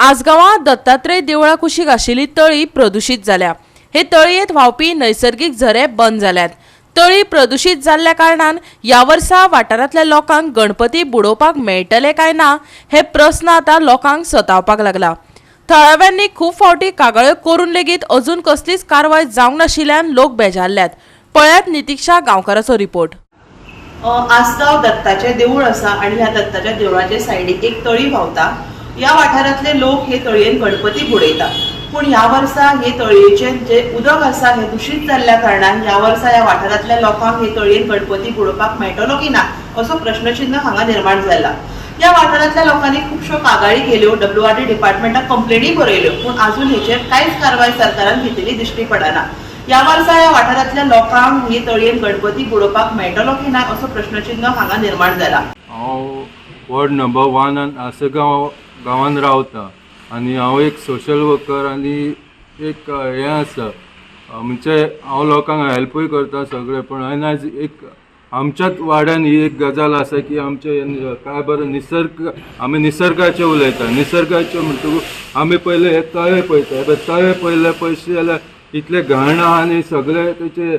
आसगांवां दत्तात्रय देवळा कुशीक आशिल्ली तळी प्रदुशीत जाल्या. हे तळयेंत व्हांवपी नैसर्गीक झरे बंद जाल्यात. तळी प्रदुशीत जाल्ल्या कारणान ह्या वर्सा वाठारांतल्या लोकांक गणपती बुडोवपाक मेळटले काय ना हे प्रस्न आतां लोकांक सतावपाक लागला. थळाव्यांनी खूब फावटी कागाळ्यो करून लेगीत अजून कसलीच कारवाय जावंक नाशिल्ल्यान लोक बेजारल्यात. पळयात नितिक्षा गांवकाराचो रिपोर्ट. आसगांव दत्ताचें देवूळ आसा आनी ह्या दत्ताच्या देवळाचे सायडीक एक तळी व्हांवता. ह्या वाठारांतले लोक हे तळयेन गणपती बुडयता, पूण ह्या वर्सा हे तळयेचें जें उदक आसा हें दुशीत जाल्ल्या कारणान ह्या वर्सा ह्या वाठारांतल्या लोकांक हे तळयेन गणपती बुडोवपाक मेळटलो की ना असो प्रश्नचिन्ह हांगा निर्माण जाला. ह्या वाठारांतल्या लोकांनी खुबश्यो कागाळी केल्यो, डब्ल्यू आर डी डिपार्टमेंटाक कंप्लेनी बरयल्यो, पूण आजून हेचेर कांयच कारवाय सरकारान घेतिल्ली दिश्टी पडना. ह्या वर्सा ह्या वाठारांतल्या लोकांक हे तळयेन गणपती बुडोवपाक मेळटलो की ना असो प्रश्नचिन्ह हांगा निर्माण जाला. हांव वॉर्ड नंबर 1 आसगांव गांवान रावता आनी हांव एक सोशल वर्कर आनी एक हें आसा, म्हणजे हांव लोकांक हेल्पूय करता सगळें. पूण हांवें आयज एक आमच्याच वाड्यान ही एक गजाल आसा की आमचे काय बरें निसर्ग, आमी निसर्गाचें उलयता. निसर्गाचें म्हणटकूच आमी पयले हे तळे पळयता. हे तळे पयले पयशे जाल्यार इतले घाण आहा आनी सगळे तेचे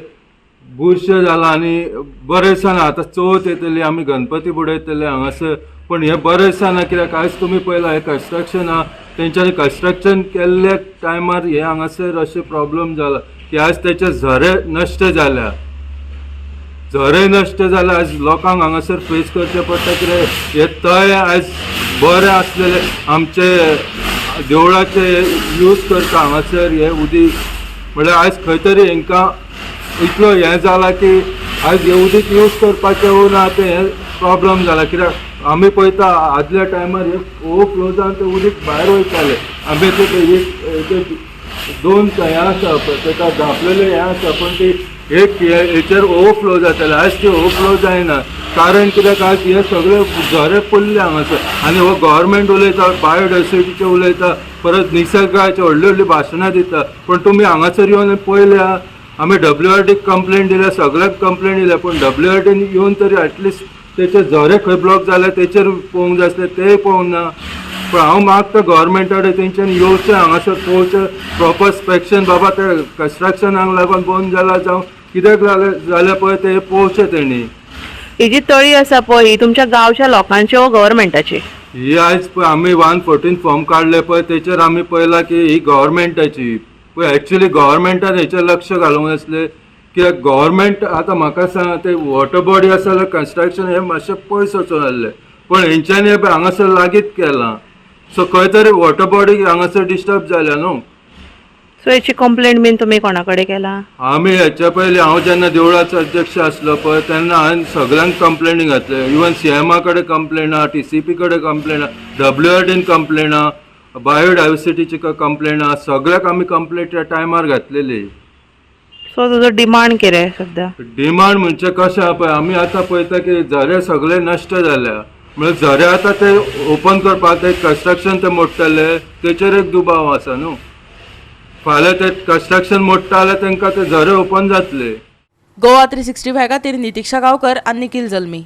बुरशें जालां आनी बरें दिसना. आतां चवथ येतली, आमी गणपती बुडयतले हांगासर, पूण हें बरें दिसना. कित्याक आयज तुमी पळयलां, हें कन्स्ट्रक्शन आहा. तेंच्यांनी कन्स्ट्रक्शन केल्ल्या टायमार हें हांगासर अशें प्रॉब्लम जाला की आयज तेचे झरे नश्ट जाल्या, झरे नश्ट जाले. आयज लोकांक हांगासर फेस करचें पडटा, कित्याक हे तळे आयज बरे आसलेले आमचे देवळाचे यूज करता हांगासर हे उदीक. म्हणल्यार आयज खंय तरी हेंकां इतलो हें जाला की आयज हें उदीक यूज करपाचें ना, तें हें प्रॉब्लम जाला. कित्याक आमी पळयता, आदल्या टायमार हे ओवरफ्लो जावन तें उदीक भायर वयतालें. आमी ते एक एक दोन हें आसा पळय, तेका धांपलेलें हें आसा, पूण ती एक हेचेर ओवरफ्लो जातालें. आयज ती ओवरफ्लो जायना, कारण कित्याक आयज हे सगळे झरे पुरले हांगासर. आनी हो गव्हर्मेंट उलयता, बायोडायवर्सिटीचें उलयता, परत निसर्गाचे व्हडली व्हडली भाशणां दिता, पूण तुमी हांगासर येवन पळयल्या? आमी डब्ल्यू आर डीक कंप्लेन दिल्या, सगळ्याक कंप्लेन दिल्या, पूण डब्ल्यू आर डीन येवन तरी एटलिस्ट तेचे झरे खंय ब्लॉक जाले तेचेर पळोवंक जाय आसलें, तेय पळोवंक ना. पूण हांव मागता गव्हर्मेंटा कडेन, तेंच्यांनी येवचें हांगासर, पळोवचें, प्रॉपर इन्स्पेक्शन. बाबा, ते कन्स्ट्रक्शनाक लागून बंद जाला जावं कित्याक जालें जाल्यार पळय ते पळोवचें तेणी. ही जी तळी आसा पळय, ही तुमच्या गांवच्या लोकांची वो गव्हर्मेंटाची? ही आयज पळय आमी 114 फॉर्म काडले पळय, तेचेर आमी पळयलां की ही गव्हर्मेंटाची. पळय, एक्चुली गव्हर्मेंटान हेचेर लक्ष घालूंक नासलें, कित्याक गव्हर्मेंट आतां म्हाका सांग, ते वॉटर बॉडी आसा जाल्यार कन्स्ट्रक्शन हें मातशें पयस वचून आसलें, पूण हेंच्यांनी हें पळय हांगासर लागींच केलां. सो खंय तरी वॉटर बॉडी हांगासर डिस्टर्ब जाल्या न्हू. सो हेची कंप्लेंट बीन तुमी कोणा कडेन केला? आमी हेच्या पयलीं, हांव जेन्ना देवळाचो अध्यक्ष आसलो पळय, तेन्ना हांवें सगळ्यांक कंप्लेनी घातले. इवन सी एमा कडेन कंप्लेन आहा, टी सी पी कडेन कंप्लेन आहा, डब्ल्यू आर डीन कंप्लेन आहा, बायोडायवर्सिटीची कंप्लेन आहा. सगळ्याक आमी कंप्लेंट त्या टायमार घातलेली. सो तुजो डिमांड कितें सद्या? डिमांड म्हणजे कशें आहा पळय, आमी आतां पळयता की झरे सगळे नश्ट जाल्या. म्हणल्यार झरे आतां ते ओपन करपाक ते कन्स्ट्रक्शन ते मोडटले, तेचेर एक दुबाव आसा न्हू. फाल्यां ते कन्स्ट्रक्शन मोडटा जाल्यार तांकां ते झरे ओपन जातले. गोवा 365 खातीर नितिक्षा गांवकर आनी निखील जल्मी.